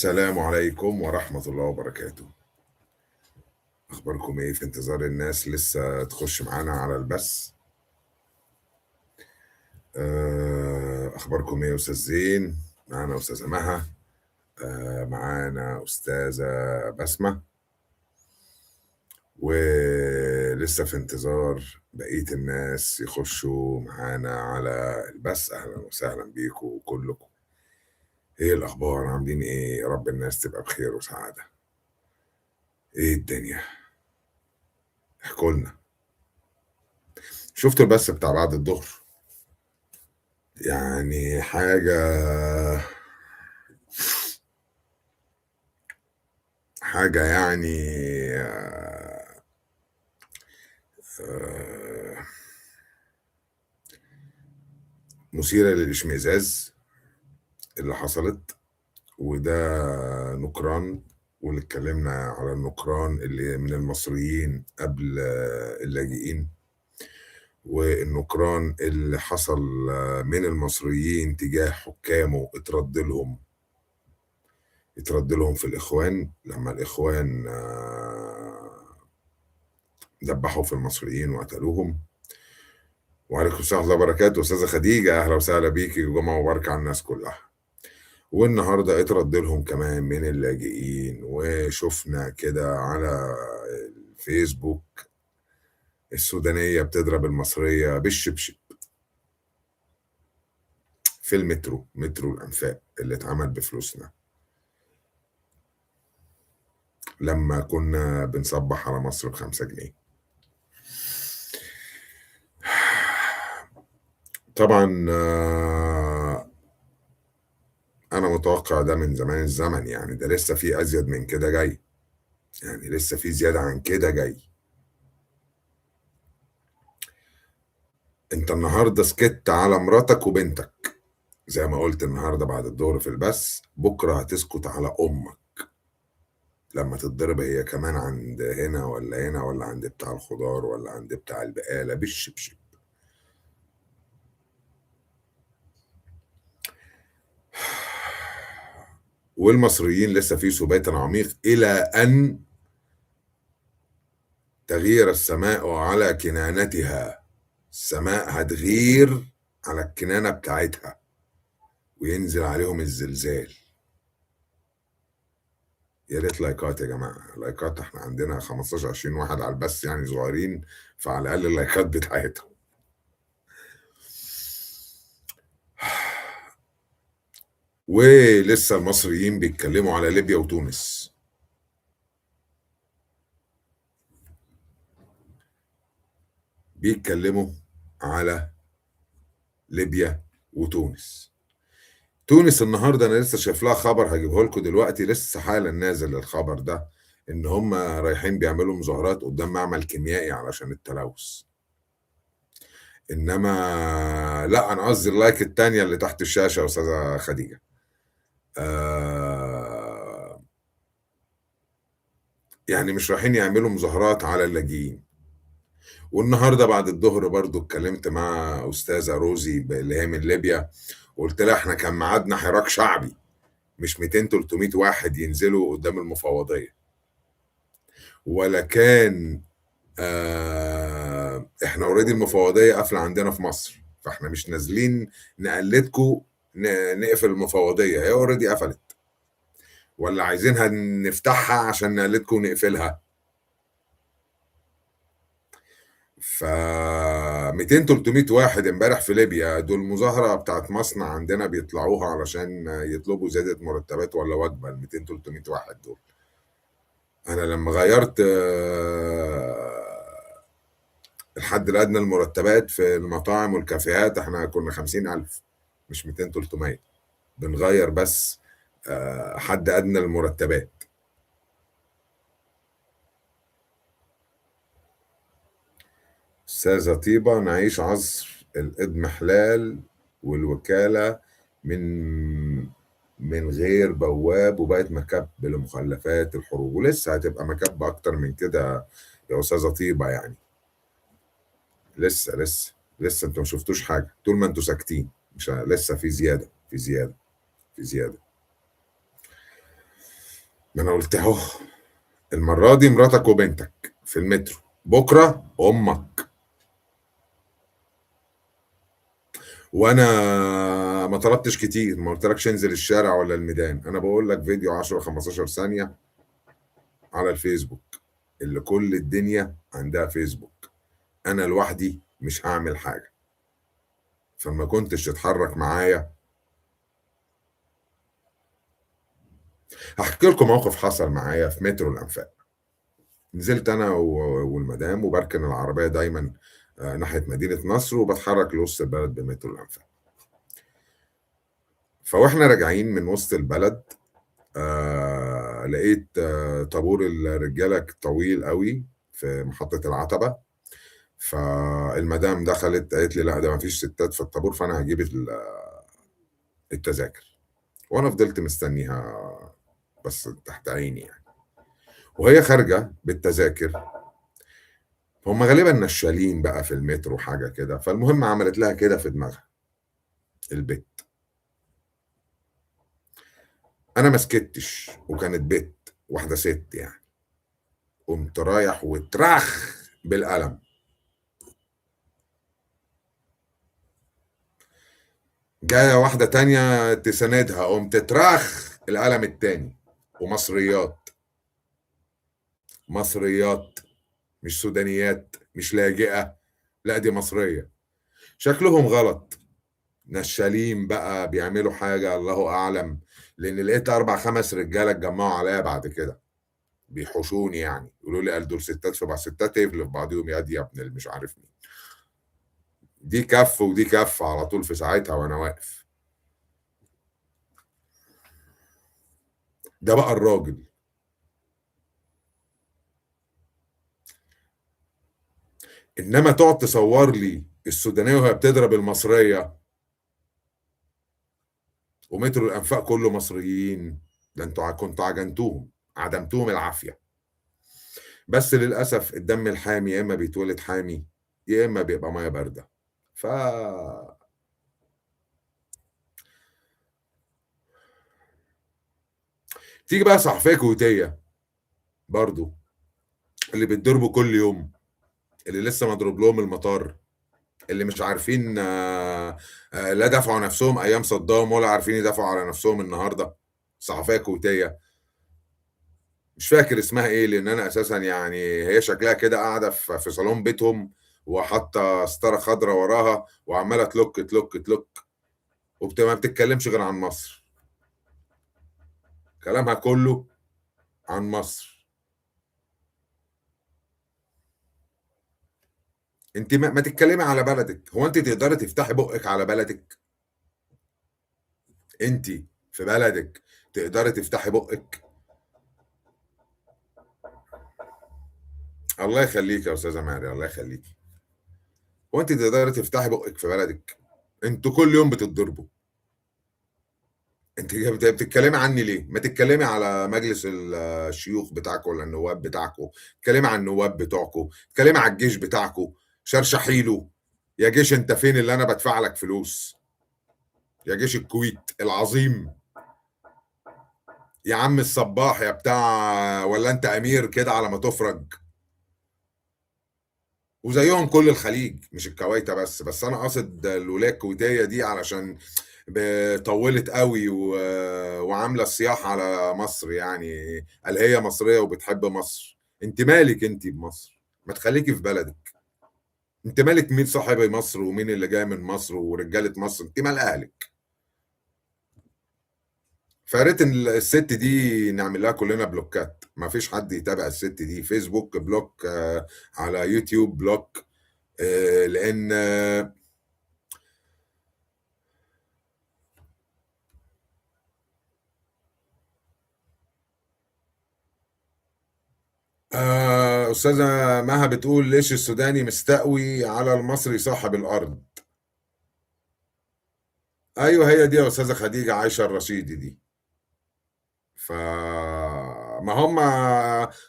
السلام عليكم ورحمة الله وبركاته. أخباركم إيه؟ في انتظار الناس لسه تخش معانا على البث. أخباركم إيه يا أستاذ زين؟ معانا أستاذة مها، معانا أستاذة بسمة، ولسه في انتظار بقية الناس يخشوا معانا على البث. أهلا وسهلا بيكم كلكم. إيه الأخبار؟ عاملين إيه؟ يا رب الناس تبقى بخير وسعادة. إيه الدنيا؟ احكوا لنا. شفتوا البث بتاع بعد الظهر؟ يعني حاجة يعني مثيرة للإشمئزاز اللي حصلت، وده نكران، واللي اتكلمنا على النكران اللي من المصريين قبل اللاجئين، والنكران اللي حصل من المصريين تجاه حكامه اترد لهم في الإخوان لما الإخوان ذبحوا في المصريين وقتلوهم. وعليكم السلام ورحمة الله وبركاته أستاذة خديجة، أهلا وسهلا بيكي وجمعة مباركة على الناس كلها. والنهاردة اترد لهم كمان من اللاجئين، وشفنا كده على الفيسبوك السودانية بتضرب المصرية بالشبشب في المترو، مترو الأنفاق اللي اتعمل بفلوسنا لما كنا بنصبح على مصر ب5 جنيه. طبعا أنا متوقع ده من زمان الزمن، يعني ده لسه في أزيد من كده جاي، يعني لسه في زيادة عن كده جاي. انت النهاردة سكت على مراتك وبنتك زي ما قلت النهاردة بعد الظهر في البث، بكرة هتسكت على أمك لما تتضرب هي كمان عند هنا ولا هنا ولا عند بتاع الخضار ولا عند بتاع البقالة بالشبشب. والمصريين لسه في سبات عميق إلى أن تغير السماء على كنانتها. السماء هتغير على الكنانة بتاعتها وينزل عليهم الزلزال. يا ريت لايكات يا جماعة، لايكات، احنا عندنا 15-20 واحد على البث يعني صغيرين، فعلى الأقل اللايكات بتاعتهم. ولسه المصريين بيتكلموا على ليبيا وتونس. بيتكلموا على ليبيا وتونس. تونس النهارده انا لسه شايف لها خبر هجيبه لكم دلوقتي، لسه حالا نازل الخبر ده، ان هم رايحين بيعملوا مظاهرات قدام معمل كيميائي علشان التلوث. انما لا، انا قصدي ال like التانية اللي تحت الشاشة يا استاذة خديجة. يعني مش رايحين يعملوا مظاهرات على اللاجئين. والنهارده بعد الظهر برضو اتكلمت مع استاذة روزي اللي هي من ليبيا، وقلت لها احنا كان ميعادنا حراك شعبي، مش 200-300 واحد ينزلوا قدام المفوضية، ولا كان احنا already المفوضية قافلة عندنا في مصر، فاحنا مش نازلين نقلدكم نقفل المفوضية، هي already قفلت، ولا عايزينها نفتحها عشان نقلدكم ونقفلها؟ ف 200-300 واحد امبارح في ليبيا، دول مظاهرة بتاعت مصنع عندنا بيطلعوها علشان يطلبوا زيادة مرتبات ولا وجبة، ال 200-300 واحد دول. أنا لما غيرت الحد الأدنى للمرتبات في المطاعم والكافيهات احنا كنا 50,000 مش 200-300، بنغير بس حد أدنى للمرتبات. أستاذة طيبة، نعيش عصر الإضمحلال والوكالة من غير بواب، وبقت مكب لمخلفات الحروب، ولسه هتبقى مكب أكتر من كده يا أستاذة طيبة. يعني لسه لسه لسه انتوا ما شفتوش حاجة طول ما انتوا ساكتين، مش لسه في زيادة في زيادة في زيادة. ما انا قلت اهو، المرة دي مراتك وبنتك في المترو، بكره امك. وانا ما طلبتش كتير، ما قلتلكش انزل الشارع ولا الميدان، انا بقول لك فيديو 10 15 ثانية على الفيسبوك، اللي كل الدنيا عندها فيسبوك. انا لوحدي مش هعمل حاجة، فما كنتش تتحرك معايا. هحكي لكم موقف حصل معايا في مترو الانفاق. نزلت انا والمدام، وبركن العربية دايما ناحية مدينة نصر، وبتحرك لوسط البلد بمترو الانفاق. فواحنا راجعين من وسط البلد لقيت طابور الرجالة طويل قوي في محطة العتبة. فالمدام دخلت قالت لي لا ده ما فيش ستات في الطابور، فانا هجيب التذاكر. وانا فضلت مستنيها بس تحت عيني يعني. وهي خارجه بالتذاكر، هم غالبا نشالين بقى في المترو حاجة كده. فالمهم عملت لها كده في دماغها البت. انا ما سكتش، وكانت بت واحدة ست يعني. قمت رايح وترخ بالقلم. جاية واحدة تانية تساندها، قمت ترخ القلم التاني. ومصريات، مصريات، مش سودانيات، مش لاجئه، لا دي مصرية. شكلهم غلط، نشالين بقى بيعملوا حاجة الله اعلم، لان لقيت 4 5 رجاله اتجمعوا عليا بعد كده بيحوشوني يعني، يقولوا لي قال دول ستات في بعض، ستات يفلوا في بعضيهم يا دي يا ابن اللي مش عارف مين. دي كف ودي كف على طول في ساعتها وانا واقف. ده بقى الراجل. انما تقعد تصور لي السودانية وهي بتضرب المصرية ومترو الانفاق كله مصريين، ده انتوا كنتوا عجنتوهم، عدمتوهم العافية. بس للاسف الدم الحامي يا اما بيتولد حامي يا اما بيبقى مية باردة. ف تيجي بقى صحفية كويتيه برضو اللي بيتضربوا كل يوم، اللي لسه مضروب لهم المطار، اللي مش عارفين لا دافعوا نفسهم ايام صدام ولا عارفين يدافعوا على نفسهم النهارده. صحفية كويتيه مش فاكر اسمها ايه، لان انا اساسا يعني هي شكلها كده قاعدة في صالون بيتهم وحاطه ستارة خضراء وراها وعماله تلك تلك تلك، وما بتتكلمش غير عن مصر، كلامها كله عن مصر. انت ما تتكلمي على بلدك، هو انت تقدري تفتحي بقك على بلدك؟ انت في بلدك تقدري تفتحي بقك؟ الله يخليك يا استاذه ماري، الله يخليكي. هو انت تقدري تفتحي بقك في بلدك؟ انتوا كل يوم بتتضربوا. انت بتتكلمي عني ليه؟ ما تتكلمي على مجلس الشيوخ بتاعكم ولا النواب بتاعكم، اتكلمي على النواب بتوعكم، اتكلمي على الجيش بتاعكم، شرشحيله يا جيش انت فين اللي انا بدفع لك فلوس؟ يا جيش الكويت العظيم، يا عم الصباح يا بتاع، ولا انت امير كده على ما تفرج؟ وزيهم كل الخليج، مش الكويتة بس، بس انا قاصد الولاية الكويتية دي علشان طولت قوي وعامله السياحة على مصر، يعني قال هي مصرية وبتحب مصر. انت مالك انت بمصر؟ ما تخليكي في بلدك. انت مالك مين صاحب مصر ومين اللي جاي من مصر ورجاله مصر؟ انت مال اهلك. فياريت ان الست دي نعمل لها كلنا بلوكات، ما فيش حد يتابع الست دي، فيسبوك block، على يوتيوب block، لان استاذه مها بتقول ليش السوداني مستقوي على المصري صاحب الارض؟ ايوه هي دي يا استاذه خديجة عايشه الرشيدي دي. فما هم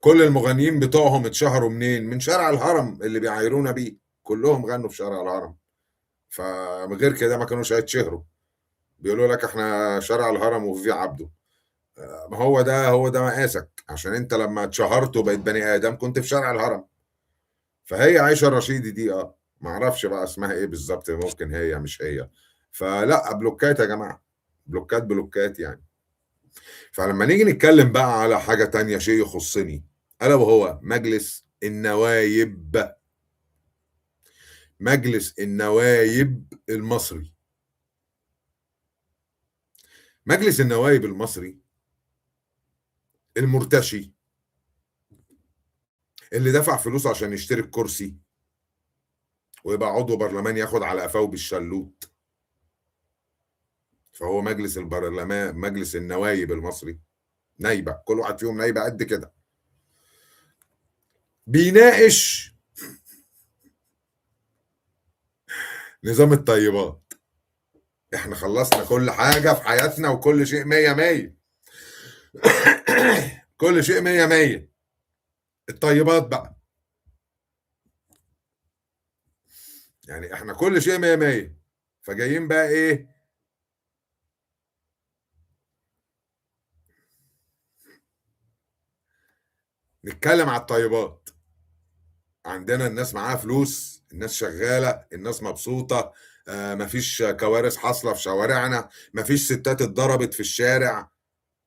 كل المغنيين بتوعهم اتشهروا منين؟ من شارع الهرم اللي بيعايرونا بيه، كلهم غنوا في شارع الهرم، فمن غير كده ما كانوش هيتشهروا. بيقولوا لك احنا شارع الهرم وفي عبده. ما هو ده، هو ده مقاسك، عشان انت لما اتشهرت وبقيت بني ادم كنت في شارع الهرم. فهي عائشة الرشيدي دي ما اعرفش بقى اسمها ايه بالظبط، ممكن هي مش هي. فلا بلوكات يا جماعة، بلوكات بلوكات يعني. فلما نيجي نتكلم بقى على حاجة تانية، شيء يخصني، الا وهو مجلس النوايب. مجلس النوايب المصري. مجلس النوايب المصري المرتشي اللي دفع فلوس عشان يشتري الكرسي ويبقى عضو برلمان ياخد على قفاه بالشلوت. فهو مجلس البرلمان، مجلس النوايب المصري، نايبة، كل واحد فيهم نايبة قد كده، بيناقش نظام الطيبات. احنا خلصنا كل حاجة في حياتنا وكل شيء مية مية. كل شيء مية مية. الطيبات بقى، يعني احنا كل شيء مية مية، فجايين بقى ايه؟ نتكلم على الطيبات. عندنا الناس معاها فلوس، الناس شغالة، الناس مبسوطة، مفيش كوارث حاصلة في شوارعنا، مفيش ستات اتضربت في الشارع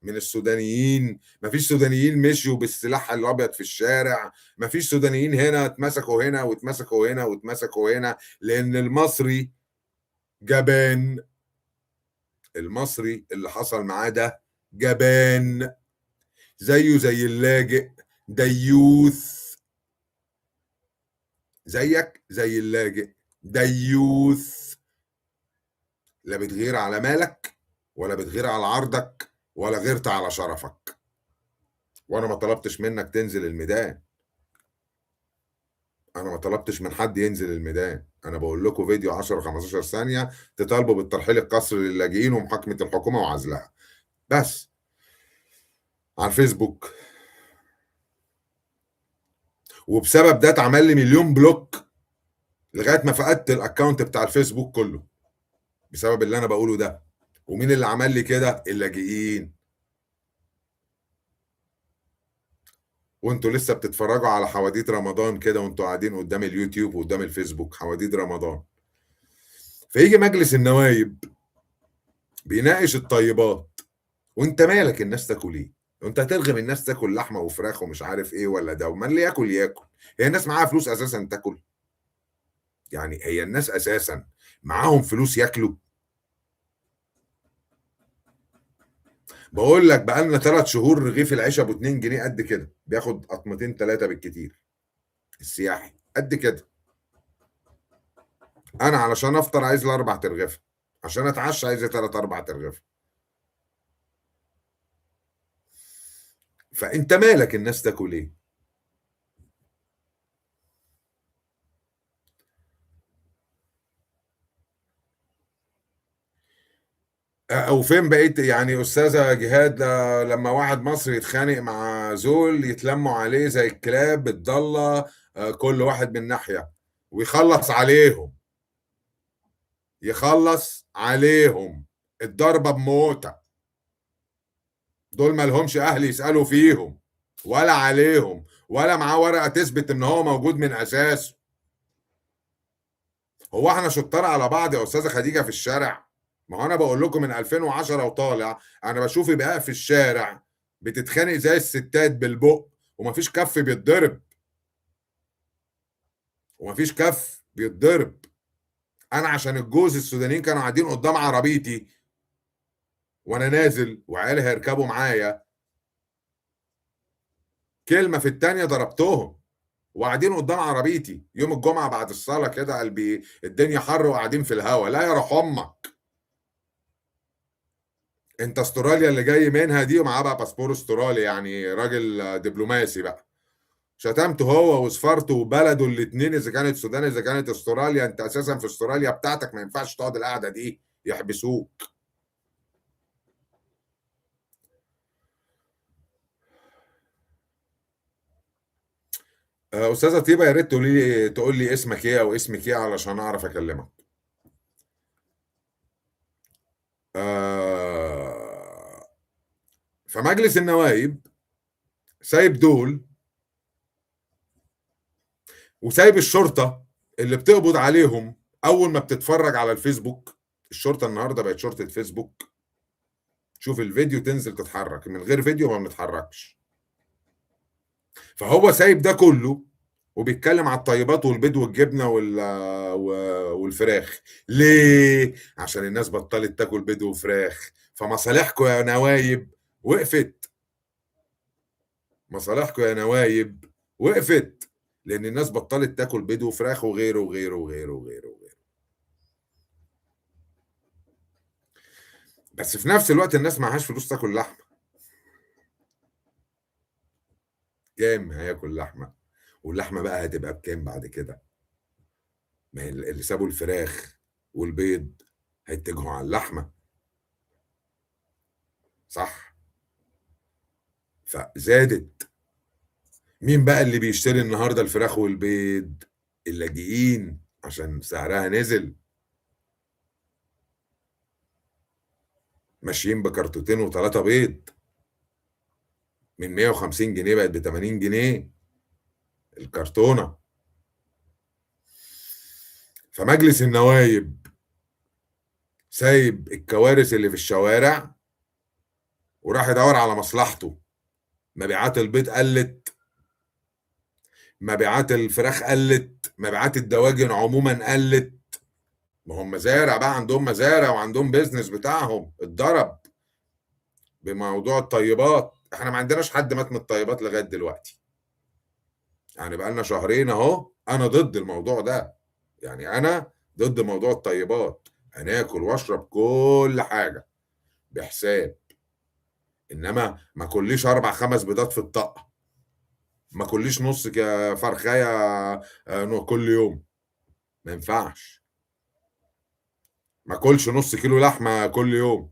من السودانيين، مفيش سودانيين مشيوا بالسلاح الأبيض في الشارع، مفيش سودانيين هنا اتمسكوا هنا واتمسكوا هنا واتمسكوا هنا، لأن المصري جبان. المصري اللي حصل معاه ده جبان، زيه زي اللاجئ، ديوث، زيك زي اللاجئ، ديوث، لا بتغير على مالك ولا بتغير على عرضك ولا غيرت على شرفك. وانا ما طلبتش منك تنزل الميدان، انا ما طلبتش من حد ينزل الميدان، انا بقول لكم فيديو 10 15 ثانية تطالبوا بالترحيل القسري للاجئين ومحاكمة الحكومة وعزلها، بس على الفيسبوك. وبسبب ده اتعمل لي مليون block لغاية ما فقدت ال account بتاع الفيسبوك كله بسبب اللي انا بقوله ده. ومين اللي عمل لي كده؟ اللاجئين. وانتوا لسه بتتفرجوا على حواديت رمضان كده وانتوا قاعدين قدام اليوتيوب وقدام الفيسبوك، حواديت رمضان. فيجي مجلس النوايب بيناقش الطيبات، وانت مالك الناس تاكل ايه؟ وانت هترغم الناس تاكل لحمه وفراخ ومش عارف ايه ولا ده؟ وما اللي ياكل ياكل. هي الناس معاها فلوس اساسا تاكل؟ يعني هي الناس اساسا معاهم فلوس ياكلوا؟ بقول لك بقالنا 3 شهور رغيف العيش ابو 2 جنيه قد كده، بياخد قطمتين 3 بالكتير، السياحي قد كده. انا علشان افطر عايز لي 4 ترغيفه، عشان اتعشى عايز لي 3 4 ترغيفه. فانت مالك الناس تاكل ايه؟ او فين بقيت يعني استاذه جهاد؟ لما واحد مصري يتخانق مع زول يتلموا عليه زي الكلاب الضالة، كل واحد من ناحية ويخلص عليهم، يخلص عليهم الضربة بموتة. دول ما لهمش اهل يسالوا فيهم ولا عليهم ولا معاه ورقة تثبت ان هو موجود من اساسه. هو احنا شطار على بعض يا استاذه خديجة في الشارع؟ ما هو انا بقول لكم من 2010 وطالع انا بشوف بقى في الشارع بتتخانق زي الستات بالبق، ومفيش كف بيتضرب، ومفيش كف بيتضرب. انا عشان الجوز السودانيين كانوا قاعدين قدام عربيتي وانا نازل وعيالي هيركبوا معايا، كلمة في التانية ضربتهم، وقاعدين قدام عربيتي يوم الجمعة بعد الصلاة كده، قلبي الدنيا حر وقاعدين في الهوا. لا يا روح امك، انت استراليا اللي جاي منها دي ومعاه بقى باسبور استرالي، يعني راجل دبلوماسي بقى. شتمته هو وسفارته وبلده الاثنين، اذا كانت السودان اذا كانت استراليا. انت اساسا في استراليا بتاعتك ما ينفعش تقعد القعدة دي، يحبسوك. استاذه طيبة، يا ريت تقول لي اسمك ايه او اسمك ايه علشان اعرف اكلمك. فمجلس النوايب سايب دول وسايب الشرطة اللي بتقبض عليهم اول ما بتتفرج على الفيسبوك. الشرطة النهارده بقت شرطه فيسبوك، تشوف الفيديو تنزل تتحرك، من غير فيديو ما بنتحركش. فهو سايب ده كله وبيتكلم على الطيبات والبيض والجبنه والفراخ. ليه؟ عشان الناس بطلت تاكل بيض وفراخ، فمصالحكم يا نوايب وقفت. مصالحكم يا نوايب وقفت لان الناس بطلت تاكل بيض وفراخ وغيره وغيره وغيره وغيره وغيره. بس في نفس الوقت الناس معهاش فلوس تاكل لحمه. كام هياكل لحمه؟ واللحمة بقى هتبقى بكام بعد كده؟ ما هي اللي سابوا الفراخ والبيض هيتجهوا على اللحمة، صح؟ فزادت. مين بقى اللي بيشتري النهارده الفراخ والبيض؟ اللاجئين، عشان سعرها نزل. ماشيين بكرتوتين وثلاثة بيض، من 150 جنيه بقت ب 80 جنيه الكرتونه. فمجلس النوايب سايب الكوارث اللي في الشوارع وراح يدور على مصلحته. مبيعات البيض قلت، مبيعات الفراخ قلت، مبيعات الدواجن عموما قلت. ما هم مزارع بقى، عندهم مزارع وعندهم بيزنس بتاعهم اتضرب بموضوع الطيبات. احنا ما عندناش حد مات من الطيبات لغاية دلوقتي، يعني بقى لنا شهرين اهو. انا ضد الموضوع ده، يعني انا ضد موضوع الطيبات. هناكل واشرب كل حاجة بحساب، انما ما كليش 4 5 بيضات في الطقه، ما كليش نص فرخايه كل يوم، ما ينفعش. ما كلش نص كيلو لحمه كل يوم،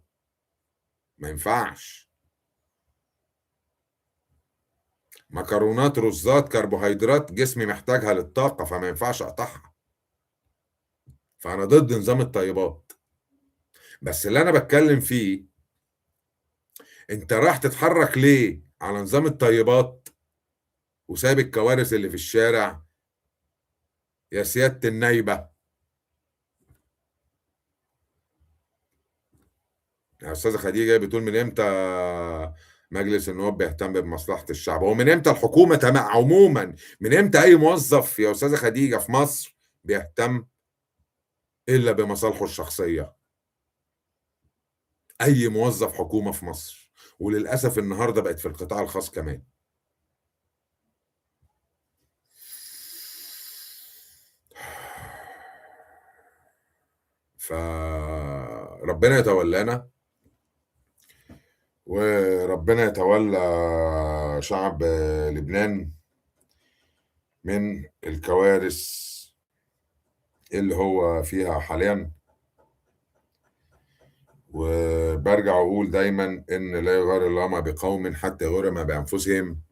ما ينفعش. مكرونات، رزات، كربوهيدرات جسمي محتاجها للطاقة، فما ينفعش اقطعها. فانا ضد نظام الطيبات. بس اللي انا بتكلم فيه، انت راح تتحرك ليه على نظام الطيبات وسايب الكوارث اللي في الشارع يا سيادة النايبه؟ يا استاذه خديجة بتقول من امتى مجلس النواب بيهتم بمصلحة الشعب؟ هو من امتى الحكومة عموما، من امتى اي موظف يا استاذه خديجة في مصر بيهتم الا بمصالحه الشخصية؟ اي موظف حكومة في مصر، وللاسف النهارده بقت في القطاع الخاص كمان. فربنا يتولانا، وربنا يتولى شعب لبنان من الكوارث اللي هو فيها حاليا. وبرجع اقول دايما ان لا يغير الله ما بقوم حتى يغير ما بانفسهم.